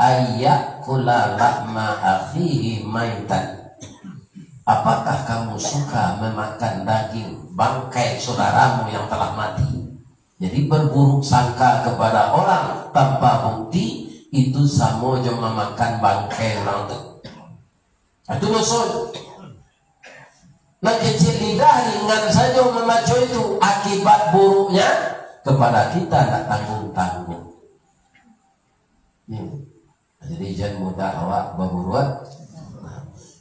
ayyakula lahma akhihi maitan. Apakah kamu suka memakan daging bangkai saudaramu yang telah mati? Jadi, berburuk sangka kepada orang tanpa bukti, itu samo jo mamakan bangkai urang tu. Itu doso. Nan kecil lidah ringan sajo mambaco itu, akibat buruknya kepada kita ndak tanggung-tanggung. Ya. Jadi, jan mudah awak baburuak.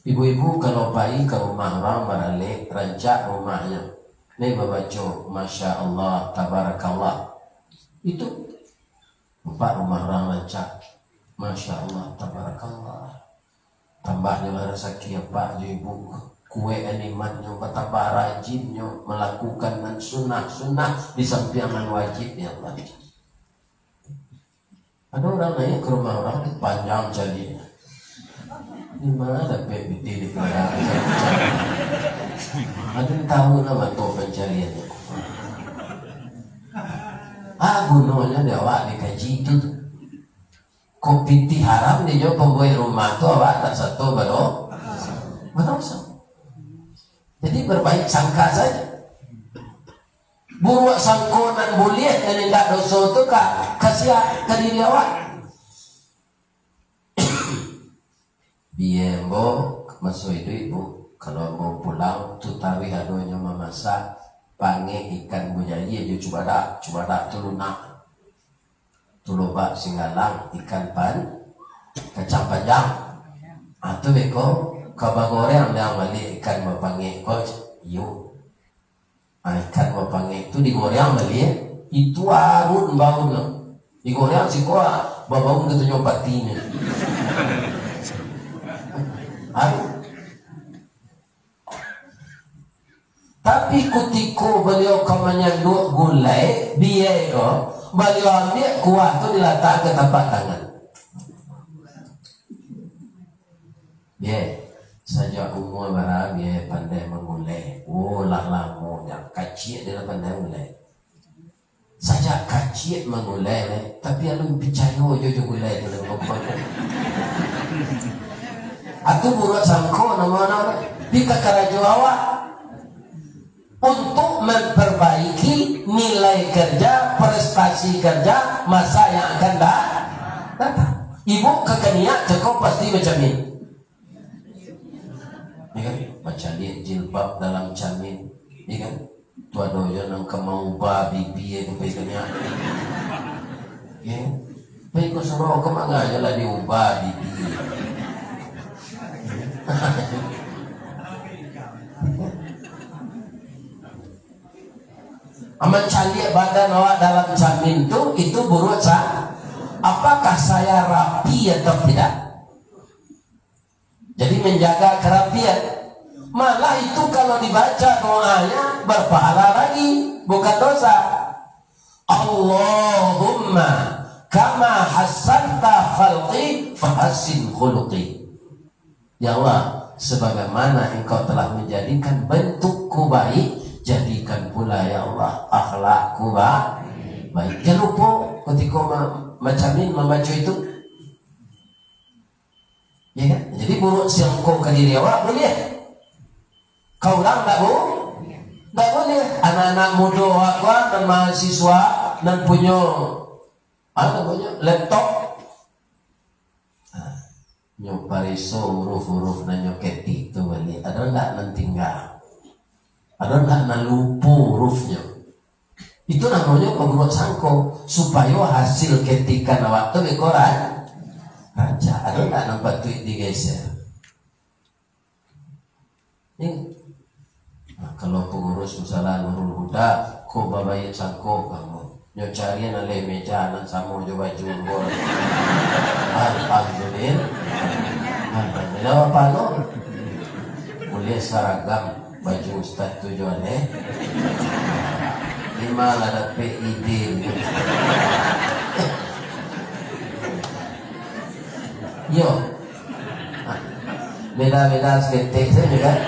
Ibu-ibu kalau pai ka rumah urang baralek, rancak rumahnyo. Ni babaco, Masya Allah, Tabarakallah. Itu nampak rumah urang rancak. Masya Allah, Tabarakallah. Tambahnyo lah rasaki apak jo ibu. Kuek animannyo batambah rajinnyo malakukan nan sunnah-sunnah di sampiang nan wajib, ya Allah. Ado urang naiak ka rumah urang, panjang caliaknyo. Di ma dapek pitih di padang? Ado tahu lah mato pancariannyo. Ah, gunonyo di awak dikaji tu. Kok pitih haram di jo pambuek rumah tu, awak tak sato bado-, badoso. Jadi, berbaik sangka saja. Buruak sangko nan buliah, nan indak doso tu ka, ka sia, ka diri awak. Bia ambo maso iduik, Bu, kalau ambo pulang tu taruih adonyo mamasak, pangek ikan bujair jo cubadak, cubadak tu lunak. Tu lobak singgalang, ikan pan-, kacang panjang. Ah, tu beko ka bagoreng, dah baliak ikan bapangek ko, iyo. Ah, ikan bapangek tu digoreng baliak, itu arun baun tu. Digoreng siko, ah, babaun katonyo patinyo. Arun. Tapi kutiko baliau ka manyanduak gulai, bia ko, baliau ambiak kuah tu dilatak ka tapak tangan. Bia, sajak umua bara bia pandai manggulai? Oh, lah lamo dah, kaciak dia lah pandai gulai. Sajak kaciak manggulai, tapi alun picayo jo, jo gulai tu lah. Atu buruak sangko namo-namo, pita karajo awak untuk memperbaiki nilai kerja, prestasi kerja masa yang akan da-, datang. Ibu kakaniak cako pasti macam ni. Ya kan? Macam ni jilbab dalam camin. Ya kan? Tu ado jo nan ka maubah bibia tu pai ka nya. Ya. Pai ka surau ka manga jo lah diubah bibia. Mancaliak badan awak dalam camin tu, itu buruak sa-, apakah saya rapi atau tidak? Jadi, menjaga kerapian. Malah itu kalau dibaca doanya, berpahala lagi, bukan dosa. Allahumma kama hassanta khalqi fahassin khuluqi. Ya Allah, sebagaimana Engkau telah menjadikan bentukku baik, jadikan pula, ya Allah, akhlakku ba-, baik. Jangan lupa ketika ma-, macamin, membaca itu. Ya kan? Jadi, buruak sangko ka diri awak buliah. Ka urang ndak bu-, ndak buliah. Anak-anak mudo awak ko, nan mahasiswa, nan punyo, ah, nan punyo laptop. Ah, nyo pareso huruf-huruf nan nyo ketik tu baliak. Ado ndak nan tingga? Ado ndak nan lupo hurufnyo? Itu namonyo pamburuak sangko, supayo hasil ketikan awak tu beko ra-, rancak. Ado ndak nan patuik digeser? Ni. Nah, kalau pangurus musala Nurul Huda, ko babaiak sangko kamu. Nyo carian aleh meja nan samo jo baju ko. Alhamdulillah. Alhamdulillah, apa lo? Buliah saragam. Baju ustaz tu jo aneh. Di ma lah dapek ide tu? Yo. Beda-beda saketek sajo kan.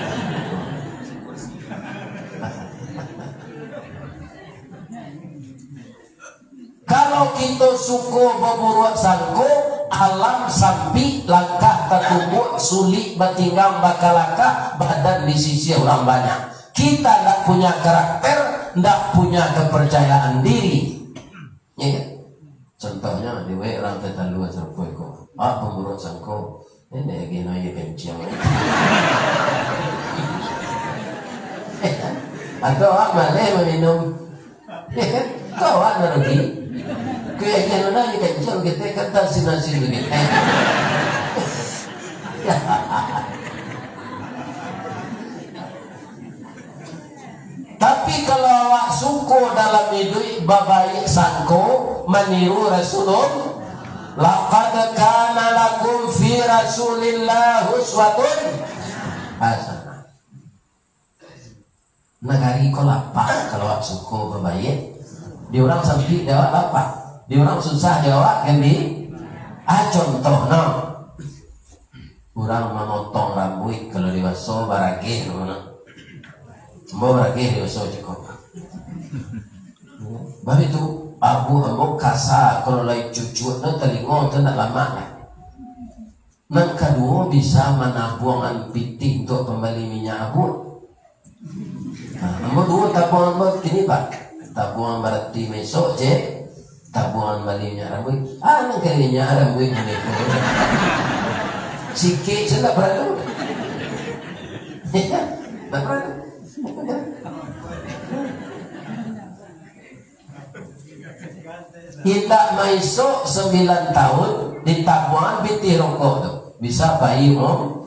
Kalau kito suko baburuak sangko, alam sampik, langkah tatumbuak, sulik batinggang, bakalakah, badan disisiah urang banyak. Kita ndak punya karakter, ndak punya kepercayaan diri. Ya kan? Contohnyo, dek urang Tatalu sarupo ko. Ah, pamburuak sangko. Ini lagi no, iyo kencing. Atau awak maleh maminum. Kau awak nan rugi. Kau yakin lah, ni kencang kita kata sinasin begitu. Tapi kalau awak suko dalam iduik, babaik sangko, maniru Rasulullah, "Laqad kana lakum fi Rasulillah uswatun hasanah." Nagari ko lapah kalau awak suko babaik. Di urang sampik di awak lapah. Di urang susah di awak gambira. Ah, contoh no. Urang mamotong rambuik kalau di baso barageh namonyo. Ambo barageh di baso cako. Babi tu, abuak ambo kasa, kalau lai cucuak tu talingo tu ndak lamak lah. Nan kaduo bisa manabuangan pitih untuak pambali minyak abuak. Nah, ambo duo tabuangan ambo kini, Pak. Tabuangan barati maisok, cek. Tabuangan bali minyak rambuik. Ah, nan kali minyak rambuik mangeko. Sikik sajo ndak paralu. Ndak paralu. Indak maisok sambilan tahun ditabuangan pitih rokok tu. Bisa pai um-,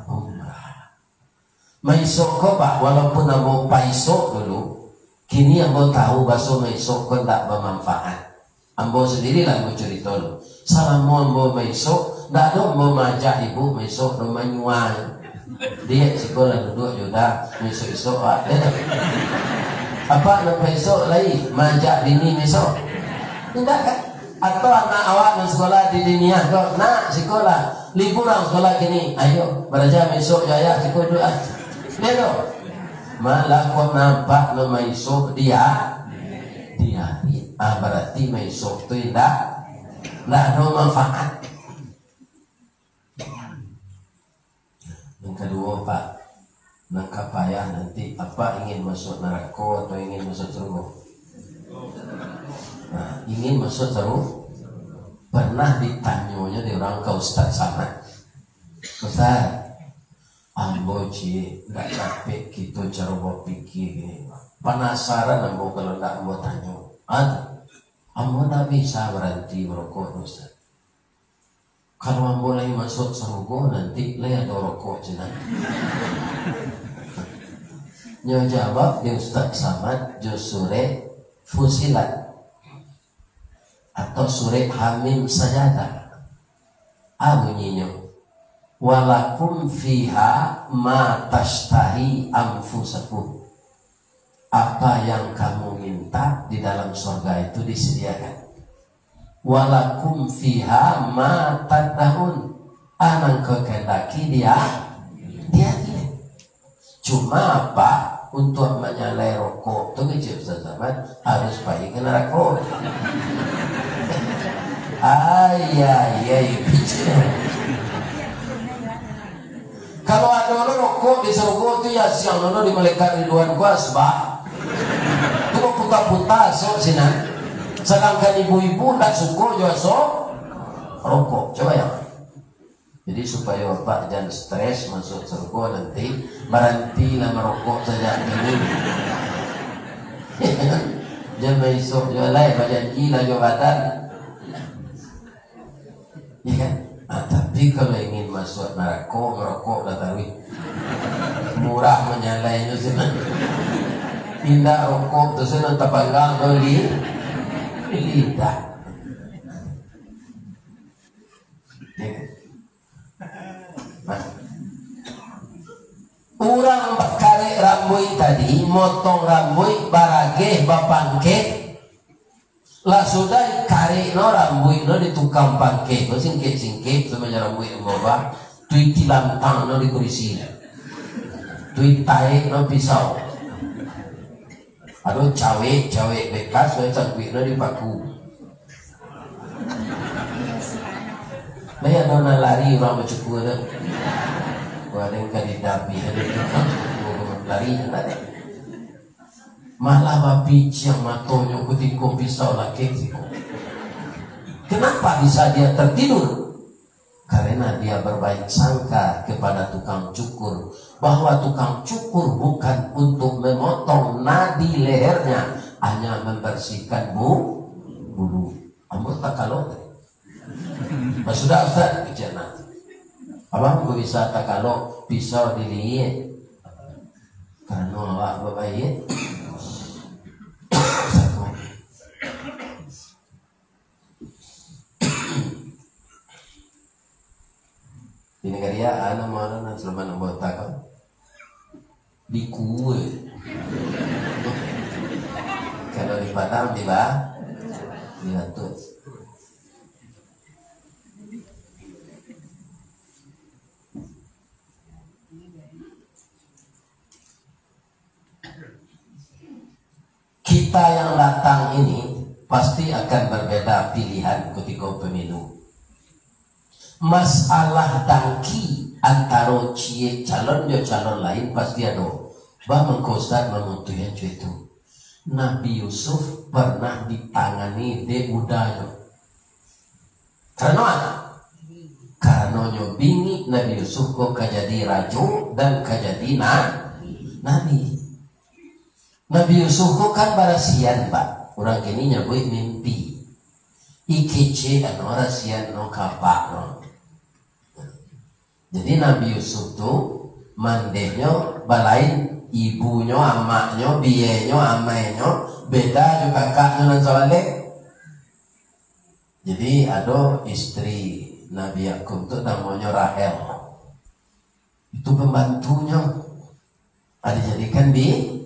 umrah. Maisok ko, Pak, walaupun ambo paisok dulu, kini ambo tahu baso maisok ko ndak bamanfaat. Ambo sandiri lah ambo curito dulu. Salamo ambo maisok, ndak ado ambo maajak ibu maisok do manyual. Diak siko lah duduak jo dah, maisok-isok, Pak. Apak nan paisok lai maajak bini maisok? Indak kan? Atau anak awak nan sikolah di diniah ko, "Nak, sikolah, liburan sikolah kini. Ayo, baraja maisok jo ayah siko duduak ah." Iyo tu. Malah ko nampak nan maisok dia, dia. Ah, barati maisok tu indak, indak ado manfaat. Yang kaduo, Pak, nan ka payah nanti, Apak ingin masuak narako atau ingin masuak sarugo? Nah, ingin masuak sarugo. Pernah ditanyo nyo di urang ka Ustaz Samad, "Ustaz, ambo ciek ndak dapek kito caro bapikia kini. Panasaran ambo, kalau ndak ambo tanyo." Ah, tu. "Ambo ndak bisa baranti marokok, Ustaz." "Kalau ambo lai masuak sarugo, nanti lai ado rokok," cina. Nyo jawab di Ustaz Samad jo surek Fusilat atau surek Hamim Sajadah. Ah, bunyinyo, "Walakum fiha ma tashtahi anfusakum." Apa yang kamu minta di dalam sorga itu disediakan. "Walakum fiha ma taddaun." Ah, nan kau kehendaki dia, dia, dia. Cuma apa, untuk manyalai rokok tu, kecil Ustaz Samad, harus pai ka narako. Ai, ai, ai, kecil. Kalau ado lo rokok di sarugo tu, ya siang lo di malaikat Ridwan ko asbak. Tu baputa-puta asok sinan. Sadangkan ibu-ibu ndak suko jo asok rokok. Coba ya. Jadi supayo Apak jan stres masuak sarugo nanti, barantilah marokok sajak kini. Jan maisok juo lai, bajanjilah jo badan. Ya kan? Ah, tapi kalau ingin masuak narako, marokoklah taruih. Murah manyalainyo sinan. Indak rokok tu sinan tapanggang tu li-, lidah. Ya kan? Nah. Urang bakarek rambuik tadi, motong rambuik, barageh, bapangkek. Lah sudah dikarek no rambuik no di tukang pangkek no, singkek-singkek, tu macam rambuik ambo bah, tu ditilantang no di kurisi, tu ditaek no pisau. Ado cawek, cawek bekas, ado cangkuik no dipaku. Nah, ado nan lari urang bacukur tu. Wah, ado nan ka didabi, ado nan ka lari, ndak ado. Malah babiciang matonyo kutiko pisau lakek siko. Kenapa bisa dia tertidur? Karena dia berbaik sangka kepada tukang cukur, bahwa tukang cukur bukan untuk memotong nadi lehernya, hanya membersihkan bu-, bulu. Ambo takalok tadi. Pas sudah, Ustaz, kecek nak. Abang, kok bisa takalok pisau diliek? Karano awak babaiak. Di nagari a, a, namo nan Sulaiman Anggota ko? Di Kue. Kalau di Padang, di Ba-, di Batuk. Kita yang datang ini pasti akan berbeda pilihan ketika pemilu. Masalah dangki antaro ciek calon jo calon lain pasti ado. Bah mangko Ustaz mamutuihkan co itu. Nabi Yusuf pernah ditangani dek udanyo. Karano a? Karano nyo bingik Nabi Yusuf ko ka jadi rajo dan ka jadi na-, nabi. Nabi Yusuf ko kan barasian, Pak. Urang kini nyabuik mimpi. Ikecek ano rasian no kapak no. Jadi Nabi Yusuf tu mandehnyo balain, ibunyo, amaknyo, bienyo, amainyo, beda jo kakaknyo nan sabaleh. Jadi ado istri Nabi Yakub tu namonyo Rahel. Itu pembantunyo. Ado jadikan bi-,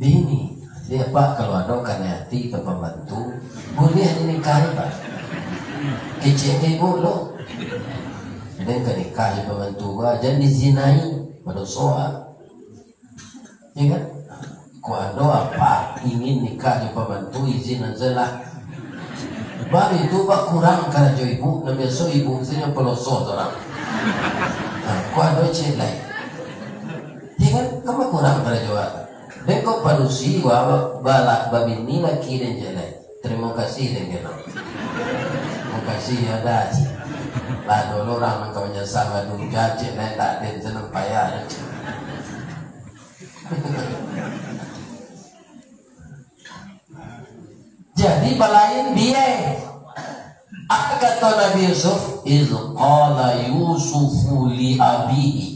bini. Jadi, Pak, kalau ado kanai ati ka pambantu, buliah dinikahi, Pak. Kecek ka ibu lo. Den ka nikah jo pambantu gua, jan dizinai, badoso a. Iyo kan? Kok ado apak ingin nikah jo pambantu, izin aja lah. Baitu bakurang karajo ibu, nan biaso ibu se nyo paloso surang. Nah, kok ado ciek lai. Iyo kan? Kan bakurang karajo awak. Den kok padusi, wa, ba-, bala-, babini laki den ciek lai. Tarimo kasih den kena. Tarimo kasih, yo dah. Lah, dulu urang nan ka manyasal baduja ciek lai, tak den senang payah. Jadi, balain bia. Apo kato Nabi Yusuf? "Iz qala Yusufu li abihi."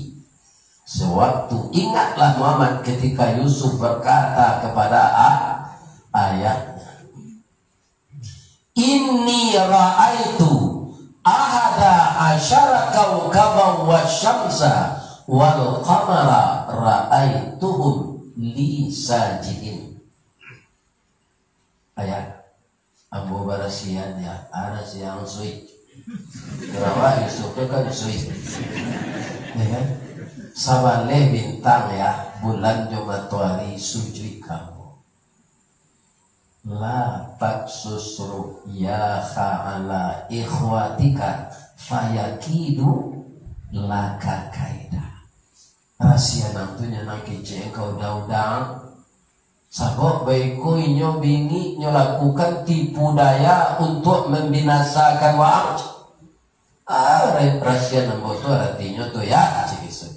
Sewaktu, ingatlah Muhammad, ketika Yusuf berkata kepada a-, ayahnya, "Inni ra'aitu ahada asyara kaukaban wasyamsa wal qamara ra'aituhum li sajidin." Ayah, ambo barasian, ya, arasian suik. Karawa Yusuf tu kan suik. Ya kan? Sabaleh bintang, ya, bulan jo matoari sujud ka ambo. La taksus ru'yaka ala ikhwatika fayakidu laka kaida. Rasian ang tu nyo nan kecek ka uda-uda. Sabab baiko inyo bingik, nyo lakukan tipu daya untuak mambinasakan waang. Ah, ra-, rasian ambo tu aratinyo tu, ya, cik Isun.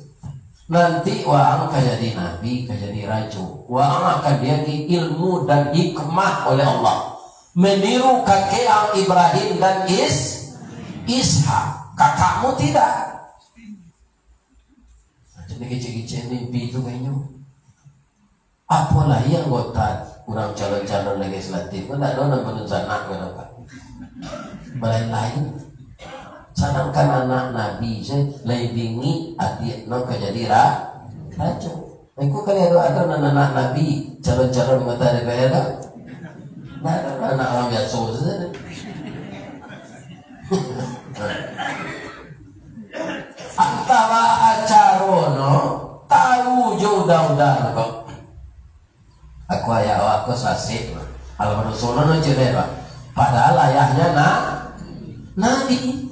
Nanti waang ka jadi nabi, ka jadi rajo. Waang akan diagi ilmu dan hikmah oleh Allah. Meniru kakek ang Ibrahim dan Is-, Ishak. Kakakmu tidak. Jadi kecek-kecek mimpi tu kayaknya. Apo lai anggota urang calon-calon legislatif ko, ndak ado nan badunsanak ko, ndak, Pak. Balain-lain. Sadangkan anak nabi se lai bingik, adiak no ka jadi ra-, rajo. Iko kali ado, ado nan anak nabi, calon-calon anggota D P R ko? Ndak ado, anak urang biaso sajo. Antara acara no, tahu jo uda-uda no, Pak. Aku ayah awak ko sasik, Pak. Alah, badoso no, no, cek deh, Pak. Padahal ayahnya na-, nabi.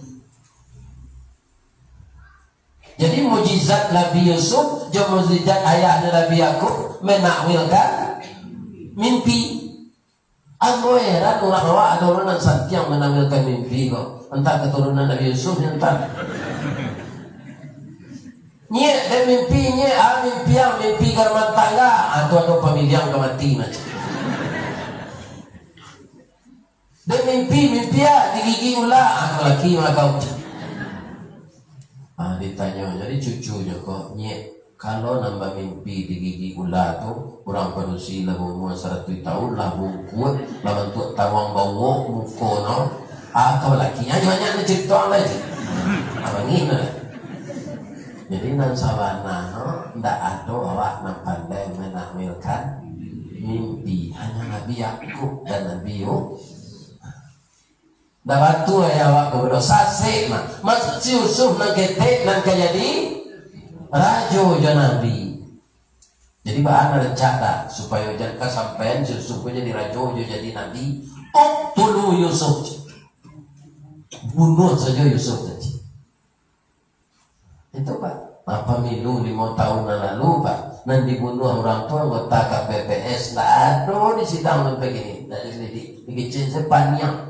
Jadi, mukjizat Nabi Yusuf jo mukjizat ayahnya Nabi Yakub menakwilkan mimpi. Ambo heran, urang awak ado urang nan santiang manampilkan mimpi ko. Antah katurunan Nabi Yusuf, antah. Nyek, den mimpi, nyek, ah, mimpi ang, mimpi ka rumah tangga. Ah, tu ado pamiliang ka mati, macam. Dia mimpi, mimpi ah, digigik ular. Ah, laki mah kau. Ah, ditanyo, jadi cucunyo ko, "Nyek, kalau nan bamimpi digigik ular tu, urang padusi lah baumua saratuih taun, lah bungkuak, lah bantuak tawang bawok muko no, ah, kau laki." Ah, banyak ni carito lai. Ah, bangih lah. Jadi, nan sabana no, ndak ado awak nan pandai manakwilkan mimpi. Hanyo Nabi Yakub dan Nabi Yusuf. Ndak batua ya awak ko, sasek mah. Maksud si Yusuf nan ketek, nan ka jadi rajo jo nabi. Jadi, baa nan rancak dah, supayo jan kasampaian si Yusuf ko jadi rajo jo jadi nabi. Uqtulu Yusuf. Bunuah sajo Yusuf tadi. Itu, Pak. Nah, pemilu limo tahun nan lalu, Pak, nan dibunuah urang tu anggota K P P S, ndak ado di sidang sampai kini, ndak diselidik. Dikecek sajo paniang.